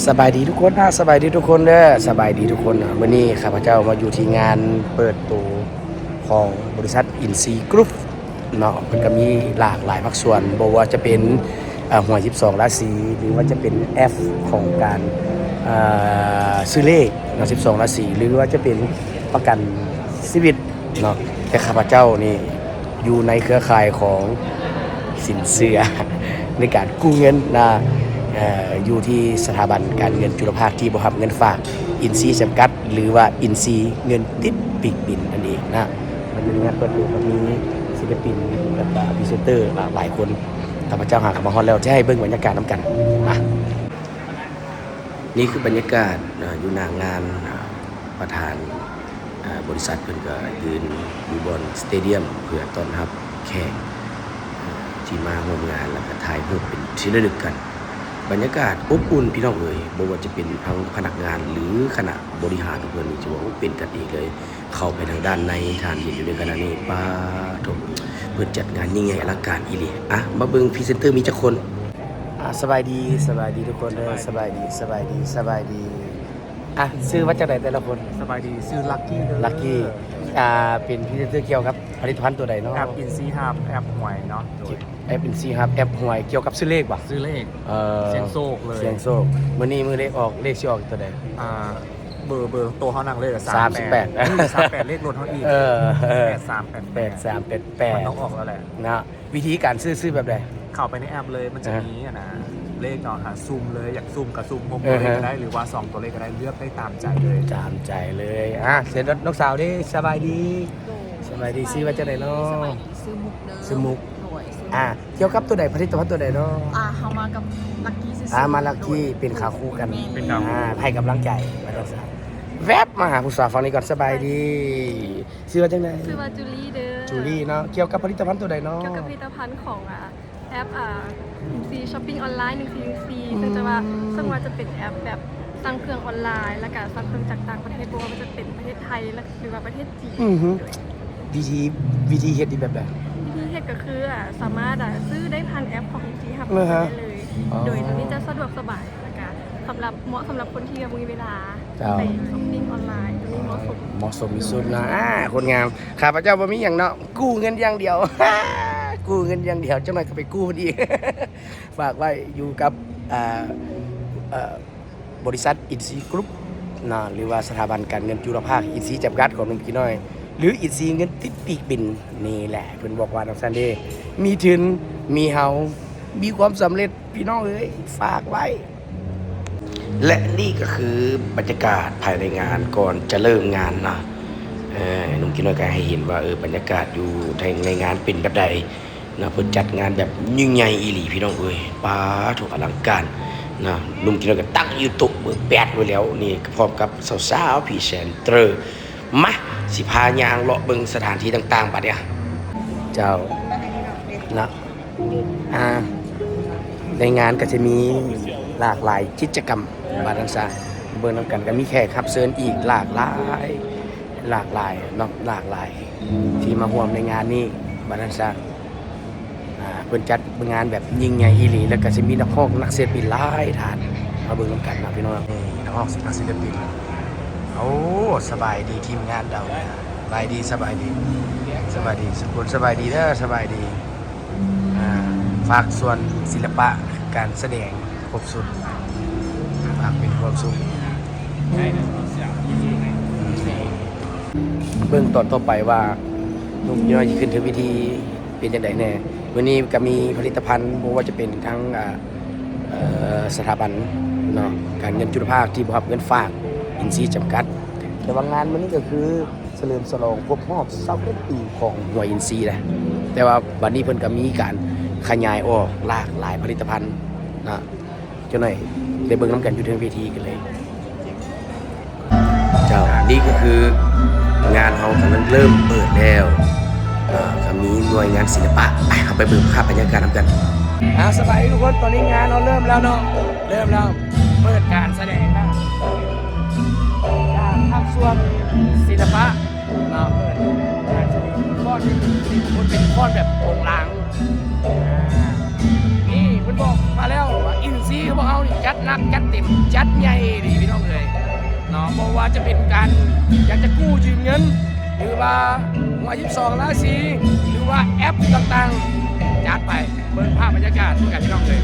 ສະບາຍດີທຸກຄົນນະ ສະບາຍດີທຸກຄົນເດີ ສະບາຍດີທຸກຄົນນະ. ມື້ນີ້ຂ້າພະເຈົ້າມາຢູ່ທີ່ງານເປີດໂຕຂອງບໍລິສັດອິນຊີກຣຸບເນາະ. ເພິ່ນກໍມີຫຼາກຫຼາຍພາກສ່ວນ ບໍ່ວ່າຈະເປັນ ເອີ ຫວຍສິບສອງລາສີ ຫຼືວ່າຈະເປັນແອັບຂອງການ ເອີ ຊື້ເລກເນາະ ສິບສອງລາສີ ຫຼືວ່າຈະເປັນປະກັນຊີວິດ ເນາະ. ແຕ່ຂ້າພະເຈົ້ານີ້ຢູ່ໃນເຄືອຂ່າຍຂອງສິນເຊື່ອໃນການກູ້ເງິນນະ ເອີ ຢູ່ທີ່ສະຖາບັນການເງິນຈຸລະພາກທີ່ບໍ່ຮັບເງິນຝາກ ອິນຊີຈຳກັດ ຫຼືວ່າອິນຊີເງິນຕິດປີກບິນນັ້ນເອງນະ. ມັນເປັນງານເປີດໂຕ ກໍມີສິນລະປິນ ແລ້ວກໍພຣີເຊັນເຕີຫຼາກຫຼາຍຄົນ. ຂ້າພະເຈົ້າຫາກໍມາຮອດແລ້ວ ຈະໃຫ້ເບິ່ງບັນຍາກາດນຳກັນມາ. ນີ້ຄືບັນຍາກາດ ເອີ ຢູ່ໜ້າງານ ເອີ ປະທານ ເອີ ບໍລິສັດເພິ່ນກໍຢືນຢູ່ບ່ອນສະເຕດຽມ ເພື່ອຕ້ອນຮັບແຂກ ເອີ ທີ່ມາຮ່ວມງານ ແລ້ວກໍຖ່າຍຮູບເປັນທີ່ລະລຶກກັນ. ບັນຍາກາດອົບອຸ່ນພີ່ນ້ອງເອີຍ, ບໍ່ວ່າຈະເປັນທັງພະນັກງານ ຫຼື ຄະນະບໍລິຫານຂອງເພິ່ນນີ້ ຖືວ່າເປັນກັນເອງເລີຍ. ເຂົ້າໄປທາງດ້ານໃນ ທ່ານເຫັນຢູ່ໃນຂະນະນີ້ ປາໂທ້ ເພິ່ນຈັດງານຍິ່ງໃຫຍ່ອະລັງການອີ່ຫຼີ. ອ່ະ ມາເບິ່ງພຣີເຊັນເຕີມີຈັກຄົນ. ອ່າ ສະບາຍດີ ສະບາຍດີທຸກຄົນເດີ ສະບາຍດີ ສະບາຍດີ ສະບາຍດີ. ອ່າ ຊື່ວ່າຈັ່ງໃດແຕ່ລະຄົນ? ສະບາຍດີ ຊື່ລັກກີ້ເດີ ລັກກີ້. ອ່າ ເປັນພຣີເຊັນເຕີກ່ຽວກັບຜະລິດຕະພັນຕົວໃດເນາະ? ແອັບອິນຊີຮັບ ແອັບຫວຍເນາະ. ໂດຍ ແອັບອິນຊີຮັບ ແອັບຫວຍ ກ່ຽວກັບຊື້ເລກບໍ່? ຊື້ເລກ ເອີ ສ່ຽງໂຊກເລີຍ ສ່ຽງໂຊກ. ມື້ນີ້ມື້ເລກອອກ ເລກຊິອອກຕົວໃດ? ອ່າ ເບີ ເບີໂຕເຮົານຳເລີຍ ສາມແປດ ສາມແປດ ເອີ ສາມແປດ ເລກລົດເຮົາອີກ ເອີ ເອີ ແປດສາມແປດແປດ ແປດສາມແປດແປດ ມັນຕ້ອງອອກແລ້ວແຫຼະເນາະ. ວິທີການຊື້ ຊື້ແບບໃດ? ເຂົ້າໄປໃນແອັບເລີຍ ມັນຈະມີອັນນ່າ ເລກເນາະ ຫາຊຸ່ມເລີຍ ຢາກຊຸ່ມກໍຊຸ່ມຫົກຕົວເລກກໍໄດ້ ຫຼືວ່າສອງຕົວເລກກໍໄດ້ ເລືອກໄດ້ຕາມໃຈເລີຍ ຕາມໃຈເລີຍ. ອ່າ ເຊີນນ້ອງສາວເດ້ ສະບາຍດີ. ໂດຍ ສະບາຍດີ ຊື່ວ່າຈັ່ງໃດເນາະ? ສະບາຍດີ ຊື່ມຸກເດີ ຊື່ມຸກ. ໂດຍ ຊື່ມຸກ. ອ່າ ກ່ຽວກັບຕົວໃດ ຜະລິດຕະພັນຕົວໃດເນາະ? ອ່າ ເຮົາມາກັບລັກກີ້ຊື່ໆ. ອ່າ ມາລັກກີ້ ໂດຍ ເປັນຂາຄູ່ກັນ ເປັນຂາຄູ່ ອ່າ ໃຫ້ກຳລັງໃຈວ່າຊັ້ນຊະ. ແວັບມາຫາຜູ້ສາວຝັ່ງນີ້ກ່ອນ ສະບາຍດີ. ຊື່ວ່າຈັ່ງໃດ? ຊື່ວ່າຈູລີເດີ ຈູລີເນາະ. ກ່ຽວກັບຜະລິດຕະພັນຕົວໃດເນາະ? ກ່ຽວກັບຜະລິດຕະພັນຂອງ ອ່າ ແອັບ ອ່າ ອິນຊີຊັອບປິ້ງອອນລາຍ ໜຶ່ງສີ່ໜຶ່ງສີ່ ອືມ ເຊິ່ງຈະວ່າ ເຊິ່ງວ່າຈະເປັນແອັບແບບສັ່ງເຄື່ອງອອນລາຍ ແລ້ວກະສັ່ງເຄື່ອງຈາກຕ່າງປະເທດ ບໍ່ວ່າຈະເປັນປະເທດໄທ ຫຼືວ່າປະເທດຈີນ. ອືຮຶ ໂດຍ ວິທີ ວິທີເຮັດນີ້ແບບໃດ? ວິທີເຮັດກໍຄື ອ່າ ສາມາດ ອ່າ ຊື້ໄດ້ຜ່ານແອັບຂອງອິນຊີຮັບໄດ້ເລີຍ. ອໍ ໂດຍ ໂຕນີ້ຈະສະດວກສະບາຍ ແລ້ວກະສຳລັບ ເໝາະສຳລັບຄົນທີ່ບໍ່ມີເວລາ ເຈົ້າ ໄປຊັອບປິ້ງອອນລາຍ ໂຕນີ້ເໝາະສົມ ເໝາະສົມທີ່ສຸດເນາະ. ອ່າ ຄົນງາມ ຂ້າພະເຈົ້າບໍ່ມີຫຍັງເນາະ ກູ້ເງິນຢ່າງດຽວ ກູ້ເງິນຢ່າງດຽວ ຈັກໜ້ອຍກໍໄປກູ້ເພິ່ນອີກ. ຝາກໄວ້ຢູ່ກັບ ອ່າ ເອີ ບໍລິສັດອິນຊີກຣຸບເນາະ ຫຼືວ່າສະຖາບັນການເງິນຈຸລະພາກອິນຊີຈຳກັດຂອງໜຸ່ມກີນ້ອຍ ຫຼື ອິນຊີເງິນຕິດປີກບິນນີ້ແຫຼະ. ເພິ່ນບອກວ່າຈັ່ງຊັ້ນເດ້ ມີທຶນ ມີເຮົາ ມີຄວາມສຳເລັດ ພີ່ນ້ອງເອີຍ ຝາກໄວ້. ແລະ ນີ້ກໍຄືບັນຍາກາດພາຍໃນງານກ່ອນຈະເລີ່ມງານເນາະ. ເອີ ໜຸ່ມກີນ້ອຍກໍໃຫ້ເຫັນວ່າ ເອີ ບັນຍາກາດຢູ່ໃນ ໃນງານເປັນແບບໃດເນາະ. ເພິ່ນຈັດງານແບບຍິ່ງໃຫຍ່ອີ່ຫຼີພີ່ນ້ອງເອີຍ ປາໂທ້ ອະລັງການເນາະ. ໜຸ່ມກີນ້ອຍກໍຕັ້ງຢູ່ໂຕະເບີແປດໄວ້ແລ້ວ ນີ້ ພ້ອມກັບສາວໆພຣີເຊັນເຕີ. ມາ ຊິພາຍ່າງເລາະເບິ່ງສະຖານທີ່ຕ່າງໆ ບາດນີ້. ເຈົ້າ ນະ ອ່າ ໃນງານກໍຈະມີຫຼາກຫຼາຍກິດຈະກຳ ວ່າຊັ້ນຊະ. ເບິ່ງນຳກັນ ກໍມີແຂກຮັບເຊີນອີກຫຼາກຫຼາຍ ຫຼາກຫຼາຍເນາະ ຫຼາກຫຼາຍທີ່ມາຮ່ວມໃນງານນີ້ ວ່າຊັ້ນຊະ. ອ່າ ເພິ່ນຈັດງານແບບຍິ່ງໃຫຍ່ອີ່ຫຼີ ແລ້ວກໍຊິມີນັກຮ້ອງນັກສິລະປິນຫຼາຍທ່ານ ມາເບິ່ງນຳກັນເນາະພີ່ນ້ອງ. ນີ້ ນັກຮ້ອງ ນັກສິລະປິນ. ໂອ້ ສະບາຍດີທີມງານເຮົາ ສະບາຍດີ ສະບາຍດີ ສະບາຍດີທຸກຄົນ ສະບາຍດີເດີ ສະບາຍດີ. ອ່າ ພາກສ່ວນສິລະປະການສະແດງຄົບຊຸດ ພາກເປັນຄວາມສຸກ. ເບິ່ງຕອນຕໍ່ໄປວ່າໜຸ່ມນ້ອຍຊິຂຶ້ນເທິງເວທີ ເປັນຈັ່ງໃດແດ່. ມື້ນີ້ກໍມີຜະລິດຕະພັນ ບໍ່ວ່າຈະເປັນທັງ ອ່າ ເອີ ສະຖາບັນເນາະ ການເງິນຈຸລະພາກທີ່ບໍ່ຮັບເງິນຝາກ ອິນຊີຈຳກັດ. ແຕ່ວ່າງານມື້ນີ້ກໍຄືສະເຫຼີມສະຫຼອງຄົບຮອບຊາວເອັດປີຂອງຫວຍອິນຊີນະ. ແຕ່ວ່າບັດນີ້ເພິ່ນກໍມີການຂະຫຍາຍອອກຫຼາກຫຼາຍຜະລິດຕະພັນເນາະ. ຈັກໜ້ອຍໄດ້ເບິ່ງນຳກັນຢູ່ເທິງເວທີກັນເລີຍ. ເຈົ້າ ນີ້ກໍຄືງານເຮົາກຳລັງເລີ່ມເປີດແລ້ວ ເອີ ກໍມີໜ່ວຍງານສິລະປະ. ໄປ ເຮົາໄປເບິ່ງພາບບັນຍາກາດນຳກັນ. ອ່າ ສະບາຍດີທຸກຄົນ ຕອນນີ້ງານເຮົາເລີ່ມແລ້ວເນາະ ເລີ່ມແລ້ວ ເປີດການສະແດງແລ້ວ ຈາກພາກສ່ວນສິລະປະເນາະ ເປີດການສະແດງ ຟ້ອນນີ້ເປັນ ເປັນຟ້ອນແບບໂປງລາງ ອ່າ ນີ້ ເພິ່ນບອກມາແລ້ວວ່າ ເອັນຊີຂອງພວກເຮົານີ້ ຈັດໜັກ ຈັດເຕັມ ຈັດໃຫຍ່ອີ່ຫຼີພີ່ນ້ອງເອີຍເນາະ. ບໍ່ວ່າຈະເປັນການຢາກຈະກູ້ຢືມເງິນ ຫຼືວ່າຫົວສິບສອງລາສີ ຫຼືວ່າແອັບຕ່າງໆ ຈັດໄປ. ເບິ່ງພາບບັນຍາກາດນຳກັນພີ່ນ້ອງເອີຍ.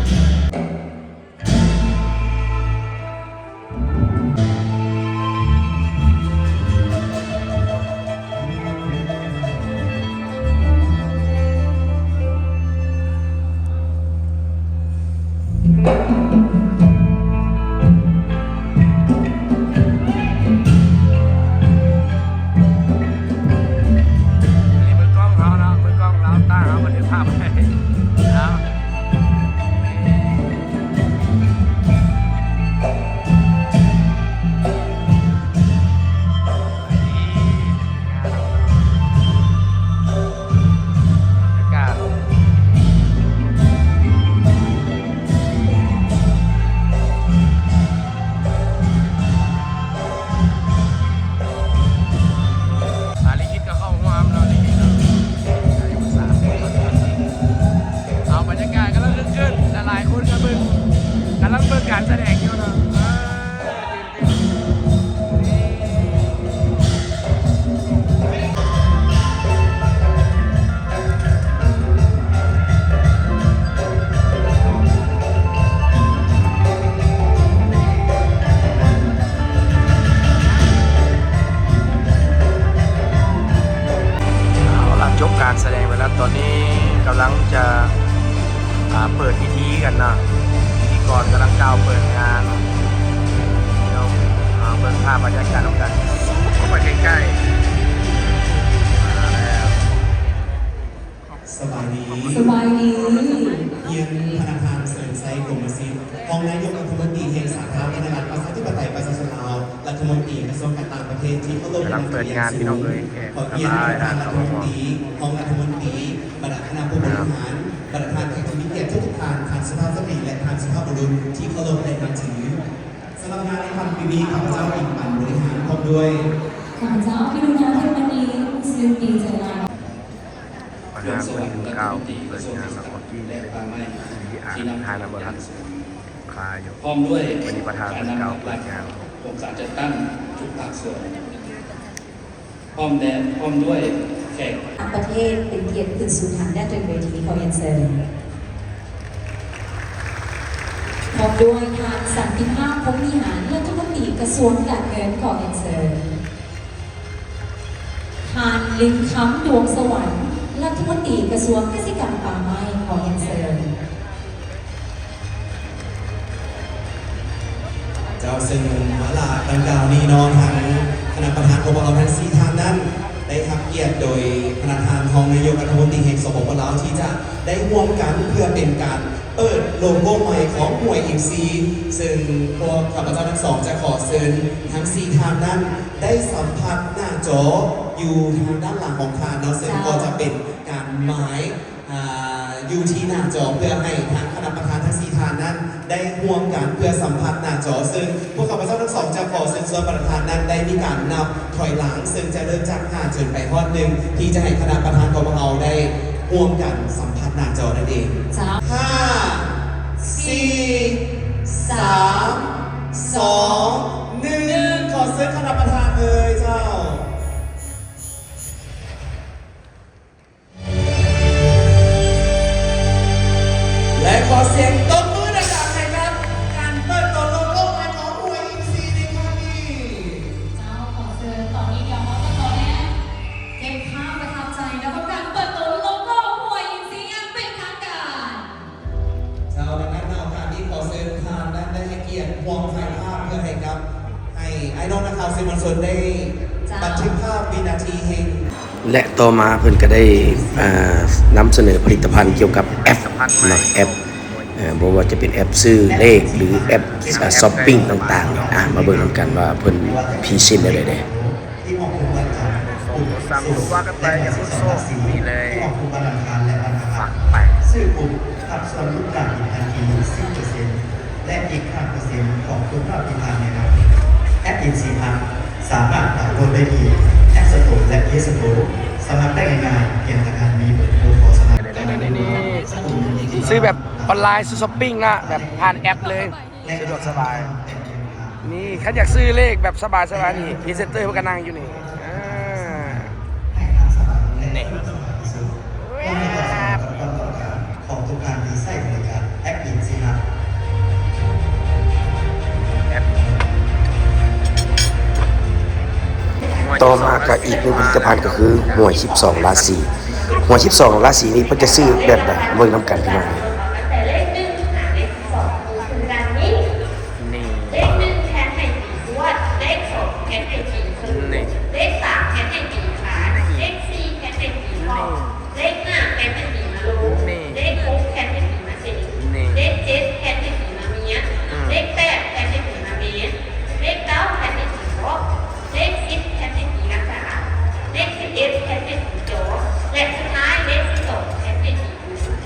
ນີ້ມືກ້ອງເຮົາເນາະ ມືກ້ອງລາວໃຕ້ເຮົາບັນທຶກພາບໄວ້ເນາະ. ອ່າ ລິກິດກໍເຂົ້າຮ່ວມເນາະ ລິກິດເນາະ ເອົາ ບັນຍາກາດກຳລັງຄຶກຄື້ນ ຫຼາຍໆຄົນກໍເບິ່ງ ກຳລັງເບິ່ງການສະແດງຢູ່ເນາະ. ເອົາລະ ຈົບການສະແດງໄປແລ້ວ ຕອນນີ້ກຳລັງຈະ ອ່າ ເປີດພິທີກັນເນາະ ພິທີກອນກຳລັງກ່າວເປີດງານ. ດຽວ ເຮົາເບິ່ງພາບບັນຍາກາດນຳກັນ ຊູມເຂົ້າໄປໃກ້ໆ ມາແລ້ວ. ສະບາຍດີ ສະບາຍດີ. ຍືນພະນະທ່ານ ເສີມໄຊ ກົມມະສິດ ຮອງນາຍົກລັດຖະມົນຕີແຫ່ງສາທາລະນະລັດ ປະຊາທິປະໄຕ ປະຊາຊົນລາວ ລັດຖະມົນຕີກະຊວງການຕ່າງປະເທດທີ່ເຄົາລົບ ກຳລັງເປີດງານພີ່ນ້ອງເອີຍ ແຂກ ຂໍກຽດໃຫ້ປະທານລັດຖະມົນຕີ ຮອງລັດຖະມົນຕີ ບັນດາຄະນະຜູ້ບໍລິຫານ ບັນດາທ່ານແຂກທີ່ມີກຽດທຸກໆທ່ານ ທ່ານສຸພາບສະຕີ ແລະ ທ່ານສຸພາບບຸລຸດທີ່ເຄົາລົບ ແລະ ນັບຖື. ສຳລັບງານໃນຄ່ຳຄືນນີ້ ຂ້າພະເຈົ້າ ອິງ ປັນ ບໍລິຫານ ພ້ອມດ້ວຍ ຂ້າພະເຈົ້າ ພິລຸນາ ເທບມະນີ ຮູ້ສຶກດີໃຈຫຼາຍ. ປະທານເພິ່ນກ່າວເປີດງານ ແລ້ວກໍກິນເປັນພິທີອານ ຖ່າຍນຳບໍ່ທັນຄາຢູ່. ພ້ອມດ້ວຍ ວັນນີ້ປະທານເພິ່ນກ່າວເປີດງານ ອົງການຈັດຕັ້ງທຸກພາກສ່ວນ ພ້ອມແດ່ ພ້ອມດ້ວຍແຂກຕ່າງປະເທດ ເປັນກຽດຂຶ້ນສູ່ທາງດ້ານເທິງເວທີ ຂໍຮຽນເຊີນ. ພ້ອມດ້ວຍທ່ານ ສັນຕິພາບ ພົມວິຫານ ລັດຖະມົນຕີກະຊວງການເງິນ ຂໍຮຽນເຊີນ. ທ່ານ ລິນຄຳ ດວງສະຫວັນ ລັດຖະມົນຕີກະຊວງກະສິກຳປ່າໄມ້ ຂໍຮຽນເຊີນ. ເຈົ້າ ເຊິ່ງມາລາດດັ່ງກ່າວນີ້ເນາະ ທາງຄະນະປະທານຂອງພວກເຮົາທັງສີ່ທ່ານນັ້ນ ໄດ້ຮັບກຽດໂດຍພະນະທ່ານຮອງນາຍົກລັດຖະມົນຕີແຫ່ງ ສປປ ລາວ ທີ່ຈະໄດ້ຮ່ວມກັນເພື່ອເປັນການ ເປີດໂລໂກ້ໃໝ່ຂອງຫ້ວຍອິນຊີ ເຊິ່ງພວກຂ້າພະເຈົ້າທັງສອງຈະຂໍເຊີນທັງສີ່ທ່ານນັ້ນໄດ້ສຳຜັດໜ້າຈໍຢູ່ທາງດ້ານຫຼັງຂອງທ່ານເນາະ ເຊິ່ງກໍຈະເປັນການໝາຍ ອ່າ ຢູ່ທີ່ໜ້າຈໍ ເພື່ອໃຫ້ທາງຄະນະປະທານທັງສີ່ທ່ານນັ້ນໄດ້ຮ່ວມກັນເພື່ອສຳຜັດໜ້າຈໍ ເຊິ່ງພວກຂ້າພະເຈົ້າທັງສອງຈະຂໍເຊີນຊວນປະທານນັ້ນໄດ້ມີການນັບ ຖອຍຫຼັງ ເຊິ່ງຈະເລີ່ມຈາກຫ້າຈົນໄປຮອດໜຶ່ງ ທີ່ຈະໃຫ້ຄະນະປະທານຂອງພວກເຮົາໄດ້ຮ່ວມກັນສຳຜັດໜ້າຈໍນັ້ນເອງ. ເຈົ້າ ຫ້າ ສີ່ ສາມ ສອງ ໜຶ່ງ ຂໍເຊີນຄະນະປະທານເລີຍເຈົ້າ. ແລະ ຂໍສຽງຕົບມືດັງໆໃຫ້ກັບການເປີດໂຕໂລໂກ້ໃໝ່ຂອງຫ້ວຍອິນຊີໃນຄັ້ງນີ້. ເຈົ້າ ຂໍເຊີນ ຕອນນີ້ດຽວເຮົາຈະຂໍແນມເກັບພາບປະທັບໃຈນຳກັບການເປີດໂຕໂລໂກ້ຫ້ວຍອິນຊີຢ່າງເປັນທາງການ. ເຈົ້າ ດັ່ງນັ້ນ ໃນໂອກາດນີ້ ຂໍເຊີນທ່ານນັ້ນໄດ້ໃຫ້ກຽດຮ່ວມຖ່າຍພາບເພື່ອໃຫ້ກັບ ໃຫ້ອ້າຍນ້ອງນັກຂ່າວສື່ມວນຊົນໄດ້ ເຈົ້າ ບັນທຶກພາບວິນາທີແຫ່ງ ແລະ ຕໍ່ມາເພິ່ນກໍໄດ້ ອ່າ ນຳສະເໜີຜະລິດຕະພັນກ່ຽວກັບແອັບເນາະ ແອັບ ເອີ ບໍ່ວ່າຈະເປັນແອັບຊື້ເລກ ຫຼື ແອັບ ອ່າ ຊັອບປິງຕ່າງໆ ອ່າ ມາເບິ່ງນຳກັນວ່າເພິ່ນພຣີເຊັນແນວໃດແດ່. ທີ່ອອກເປັນວັນຈັນ ໂອ້ ສັ່ງລົງວ່າກັນໄປ ຢ່າງຄົນໂຊກນີ້ເລີຍ ທີ່ອອກທຸກວັນອັງຄານ ແລະ ວັນພະຫັດ ຊື້ປຸບ ຮັບສ່ວນຫຼຸດການອີກທັນທີສິບເປີເຊັນ ແລະ ອີກຫ້າເປີເຊັນຂອງຄຸນພາບທີ່ທ່ານໄດ້ຮັບ. ແອັບອິນຊີພລັສ ສາມາດດາວໂຫຼດໄດ້ທີ່ແອັບສະໂຕ ແລະ ເພລສະໂຕ ສະໝັກໄດ້ງ່າຍໆ ພຽງແຕ່ທ່ານມີເບີໂທໂທລະສັບ. ໃນນີ້ ໃນນີ້ ໃນນີ້ ຊື້ແບບອອນລາຍ ຊື້ຊັອບປິງນະ ແບບຜ່ານແອັບເລີຍ ສະດວກສະບາຍ. ນີ້ ຄັນຢາກຊື້ເລກແບບສະບາຍໆ ນີ້ ພຣີເຊັນເຕີເພິ່ນກໍນັ່ງຢູ່ນີ້. ອ່າ ນີ້ ຂອງທຸກທ່ານທີ່ໃຊ້ບໍລິການແອັບອິນຊີຮັບ ຕໍ່ມາກໍອີກໜຶ່ງຜະລິດຕະພັນກໍຄືຫວຍສິບສອງລາສີ. ຫວຍສິບສອງລາສີນີ້ເພິ່ນຈະຊື້ແບບໃດ ເບິ່ງນຳກັນພີ່ນ້ອງ. ນີ້ ເລກໜຶ່ງແທນໃຫ້ປີຊວດ, ເລກສອງແທນໃຫ້ປີຊະລູ, ນີ້ ເລກສາມແທນໃຫ້ປີຂານ, ນີ້ ເລກສີ່ແທນໃຫ້ປີຖອກ, ນີ້ ເລກຫ້າແທນໃຫ້ປີມະໂລງ, ນີ້ ເລກຫົກແທນໃຫ້ປີມະເສັງ, ນີ້ ເລກເຈັດແທນໃຫ້ປີມະເມຍນ, ອືມ ເລກແປດແທນໃຫ້ປີມະເມນ, ເລກເກົ້າແທນໃຫ້ປີເພາະ, ເລກສິບແທນໃຫ້ປີລັກກະ, ເລກສິບເອັດແທນໃຫ້ປີຈໍ ແລະ ສຸດທ້າຍເລກສິບສອງແທນໃຫ້ປີ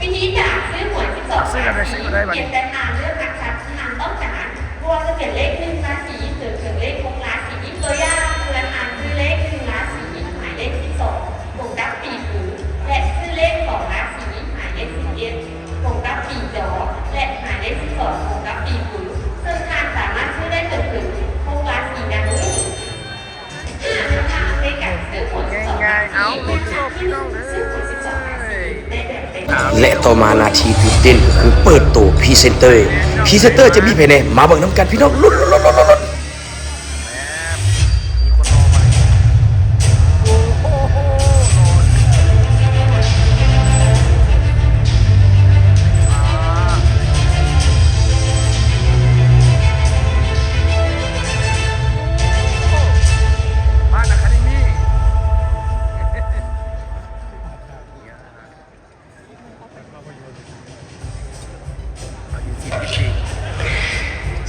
ວິທີການຊື້ຫວຍສິບສອງລາສີ ພຽງແຕ່ທ່ານເລືອກນັກສັດທີ່ທ່ານຕ້ອງການ, ບໍ່ວ່າຈະເປັນເລກໜຶ່ງລາສີ ຈົນເຖິງເລກຫົກລາສີ. ຕົວຢ່າງ, ເມື່ອທ່ານຊື້ເລກໜຶ່ງລາສີ ໝາຍເລກສິບສອງ ກົງກັບປີກຸນ ແລະ ຊື້ເລກສອງລາສີ ໝາຍເລກສິບເອັດ ກົງກັບປີຈໍ ແລະ ໝາຍເລກສິບສອງ ກົງກັບປີກຸນ, ເຊິ່ງທ່ານສາມາດຊື້ໄດ້ຈົນເຖິງຫົກລາສີດັ່ງນີ້. ແລະ ຕໍ່ມານາທີຕື່ນເຕັ້ນກໍຄືເປີດໂຕພຣີເຊັນເຕີ. ພຣີເຊັນເຕີຈະມີໃຜແດ່? ມາເບິ່ງນຳກັນພີ່ນ້ອງ. ລຸ້ນໆ.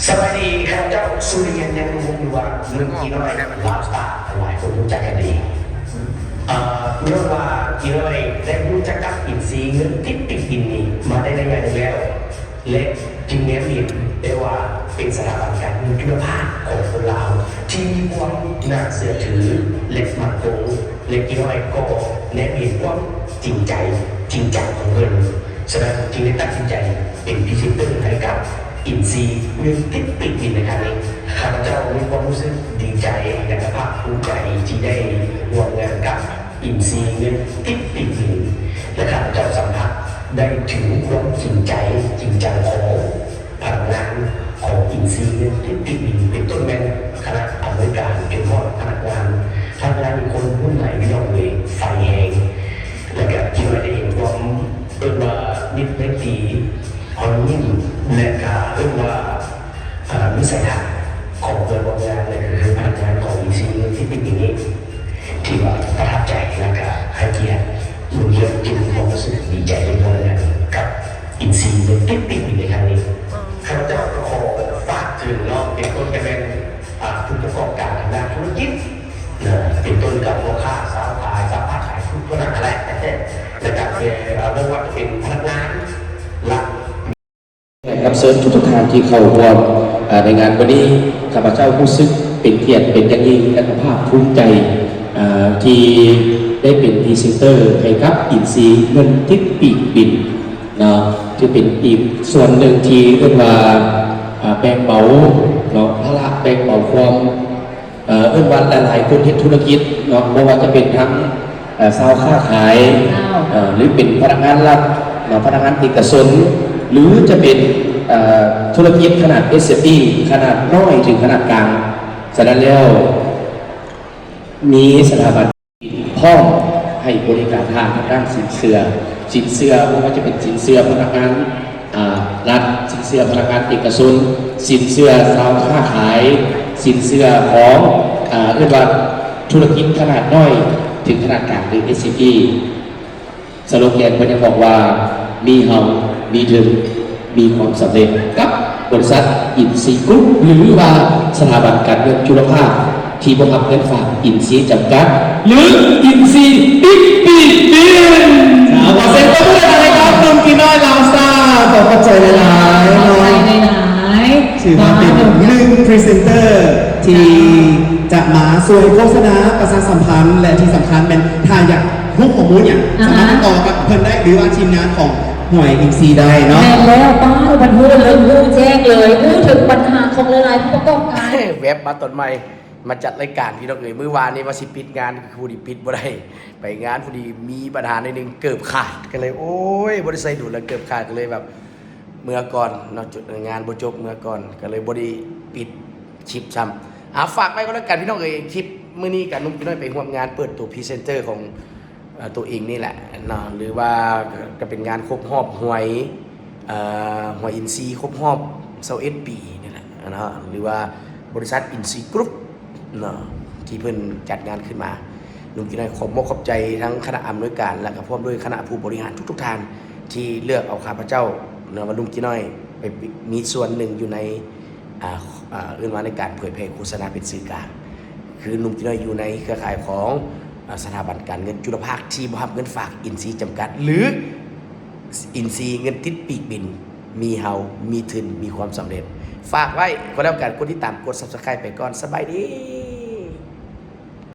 ສະບາຍດີ, ຂ້າພະເຈົ້າ ສຸລິຍັນ ຍັງລຸງວົງ ຫຼືວ່າ ໜຶ່ງ ອີນ້ອຍ ລາວສະຕາ ຫຼາຍຄົນຮູ້ຈັກກັນດີ. ເອີ ຍ້ອນວ່າ ອີນ້ອຍ ໄດ້ຮູ້ຈັກກັບອິນຊີເງິນທິດປີກບິນນີ້ ມາໄດ້ໄລຍະໜຶ່ງແລ້ວ ແລະ ຈຶ່ງແນມເຫັນໄດ້ວ່າເປັນສະຖາບັນການເງິນຈຸລະພາກຂອງຄົນລາວ ທີ່ມີຄວາມໜ້າເຊື່ອຖື ແລະ ໝັ້ນຄົງ ແລະ ອີນ້ອຍກໍແນມເຫັນຄວາມຈິງໃຈຈິງຈັງຂອງເພິ່ນ, ສະນັ້ນຈຶ່ງໄດ້ຕັດສິນໃຈເປັນພຣີເຊັນເຕີໃຫ້ກັບອິນຊີເງິນທິດປີກບິນໃນຄັ້ງນີ້. ຂ້າພະເຈົ້າມີຄວາມຮູ້ສຶກດີໃຈ ແລະ ກະພາກພູມໃຈທີ່ໄດ້ຮ່ວມງານກັບ ອິນຊີເງິນທິດປີກບິນ ແລະ ຂ້າພະເຈົ້າສຳຜັດໄດ້ເຖິງຄວາມຈິງໃຈຈິງຈັງຂອງພະນັກງານຂອງອິນຊີເງິນທິດປີກບິນ ເປັນຕົ້ນແມ່ນຄະນະອຳນວຍການ ຈົນຮອດພະນັກງານ. ພະນັກງານນີ້ຄົນຮຸ່ນໃໝ່ພີ່ນ້ອງເອີຍ ໃສແຮງ ແລະ ກະທີ່ວ່າໄດ້ເຫັນຄວາມ ເອີ້ນວ່າມິດໄມຕີ ຮອຍຍິ້ມ ແລະ ກະເອີ້ນວ່າ ເອີ ວິໄສທັດຂອງເພື່ອນຮ່ວມງານ ແລະ ກະຄືພະນັກງານຂອງອີຊີເງິນທິດປີກບິນນີ້ ທີ່ວ່າປະທັບໃຈ ແລະກະໃຫ້ກຽດ ລຸງເລື່ອງຈຶ່ງມີຄວາມຮູ້ສຶກດີໃຈເປັນພະນັກງານກັບອິນຊີເງິນທິດປີກບິນໃນຄັ້ງນີ້. ຂ້າພະເຈົ້າກໍຂໍຝາກເຖິງເນາະ ເປັນຕົ້ນກະແມ່ນ ອ່າ ຜູ້ປະກອບການທາງດ້ານທຸລະກິດເນາະ ເປັນຕົ້ນກັບພໍ່ຄ້າຊາວຂາຍ ຊາວຄ້າຂາຍ ທຸກຄົນນັ້ນແຫຼະ ແລະກະເປັນ ເອີ ບໍ່ວ່າຈະເປັນພະນັກງານລັດ ແຂກຮັບເຊີນທຸກໆທ່ານທີ່ເຂົ້າຮ່ວມ ເອີ ໃນງານມື້ນີ້ ຂ້າພະເຈົ້າຮູ້ສຶກເປັນກຽດເປັນຢ່າງຍິ່ງ ແລະກະພາກພູມໃຈ ເອີ ທີ່ໄດ້ເປັນພຣີເຊັນເຕີໃຫ້ກັບອິນຊີເງິນທິດປີກບິນເນາະ ຖືເປັນອີກສ່ວນໜຶ່ງທີ່ເອີ້ນວ່າ ເອີ ແບ່ງເບົາເນາະ ພາລະ ແບ່ງເບົາຄວາມ ເອີ ເອີ້ນວ່າຫຼາຍໆຄົນເຮັດທຸລະກິດເນາະ ບໍ່ວ່າຈະເປັນທັງ ເອີ ຊາວຄ້າຂາຍ ເຈົ້າ ເອີ ຫຼືເປັນພະນັກງານລັດເນາະ ພະນັກງານເອກະຊົນ ຫຼືຈະເປັນ ເອີ ທຸລະກິດຂະໜາດເອັສເອັມອີ ຂະໜາດນ້ອຍເຖິງຂະໜາດກາງ. ສະນັ້ນແລ້ວ ມີສະຖາບັນ ພ້ອມໃຫ້ບໍລິການທ່ານທາງດ້ານສິນເຊື່ອ, ສິນເຊື່ອບໍ່ວ່າຈະເປັນສິນເຊື່ອພະນັກງານ ອາ ລັດ, ສິນເຊື່ອພະນັກງານເອກະຊົນ, ສິນເຊື່ອຊາວຄ້າຂາຍ, ສິນເຊື່ອຂອງ ອາ ເອີ້ນວ່າທຸລະກິດຂະໜາດນ້ອຍເຖິງຂະໜາດກາງ ຫຼື ເອັສເອັມອີ. ສະໂລແກນເພິ່ນຍັງບອກວ່າ ມີເຮົາ ມີເຖິງ ມີຄວາມສຳເລັດ ກັບບໍລິສັດອິນຊີກຣຸບ ຫຼືວ່າສະຖາບັນການເງິນຈຸລະພາກທີ່ບໍ່ຮັບເງິນຝາກອິນຊີຈຳກັດ ຫຼື ອິນຊີຕິດປີກບິນ. ຂໍເສຍງຕົບມືໃຫ້ກັບໜຸ່ມອີນ້ອຍລາວສະຕາ ຂອບໃຈຫຼາຍໆ ຂອບໃຈຫຼາຍໆ ຖືວ່າເປັນໜຶ່ງພຣີເຊັນເຕີທີ່ຈະມາຊ່ວຍໂຄສະນາປະຊາສຳພັນ ແລະທີ່ສຳຄັນແມ່ນ ຖ້າຢາກຮູ້ຂໍ້ມູນຫຍັງ ອ່າຮະ ສາມາດຕິດຕໍ່ກັບເພິ່ນໄດ້ ຫຼືວ່າທີມງານຂອງ ຫວຍອີກສີ່ໄດ້ເນາະ ແມ່ນແລ້ວ ປ້າ ເພິ່ນຮູ້ເລິກຮູ້ແຈ້ງເລີຍ ຮູ້ເຖິງບັນຫາຂອງຫຼາຍໆຜູ້ປະກອບການ ແວັບມາຕອນໃໝ່ ມາຈັດລາຍການ ພີ່ນ້ອງເອີຍ ມື້ວານນີ້ວ່າຊິປິດງານ ຜູ້ດີປິດບໍ່ໄດ້ ໄປງານ ຜູ້ດີມີບັນຫາໜ້ອຍໜຶ່ງ ເກີບຂາດ ກໍເລີຍ ໂອ້ຍ ບໍ່ໄດ້ໃສ່ດຸນແລ້ວ ເກີບຂາດ ກໍເລີຍແບບ ເມືອກ່ອນເນາະ ງານບໍ່ຈົບ ເມືອກ່ອນ ກໍເລີຍບໍ່ໄດ້ປິດຄລິບຊ້ຳ. ອ່າ ຝາກໄວ້ກໍແລ້ວກັນ ພີ່ນ້ອງເອີຍ ຄລິບມື້ນີ້ກໍໜຸ່ມກິນ້ອຍໄປຮ່ວມງານເປີດໂຕພຣີເຊັນເຕີຂອງ ເອີ ຕົວເອງນີ້ແຫຼະເນາະ ຫຼືວ່າກໍເປັນງານຄົບຮອບຫວຍ ເອີ ຫວຍອິນຊີຄົບຮອບຊາວເອັດປີນີ້ແຫຼະເນາະ ຫຼືວ່າບໍລິສັດອິນຊີກຣຸບເນາະ ທີ່ເພິ່ນຈັດງານຂຶ້ນມາ. ໜຸ່ມກິນ້ອຍຂອບມົກຂອບໃຈທັງຄະນະອຳນວຍການ ແລະກໍພ້ອມດ້ວຍຄະນະຜູ້ບໍລິຫານທຸກໆທ່ານ ທີ່ເລືອກເອົາຂ້າພະເຈົ້າເນາະ ວ່າໜຸ່ມກິນ້ອຍໄປມີສ່ວນໜຶ່ງຢູ່ໃນ ອ່າ ອ່າ ເອີ້ນວ່າໃນການເຜີຍແຜ່ໂຄສະນາເປັນສື່ກາງ ຄືໜຸ່ມກິນ້ອຍຢູ່ໃນເຄືອຂ່າຍຂອງ ອ່າ ສະຖາບັນການເງິນຈຸລະພາກທີ່ບໍ່ຮັບເງິນຝາກອິນຊີຈຳກັດ ຫຼື ອິນຊີເງິນຕິດປີກບິນ ມີເຮົາ ມີທຶນ ມີຄວາມສຳເລັດ. ຝາກໄວ້ກໍແລ້ວກັນ ກົດຕິດຕາມ ກົດ Subscribe ໄປກ່ອນ. ສະບາຍດີ.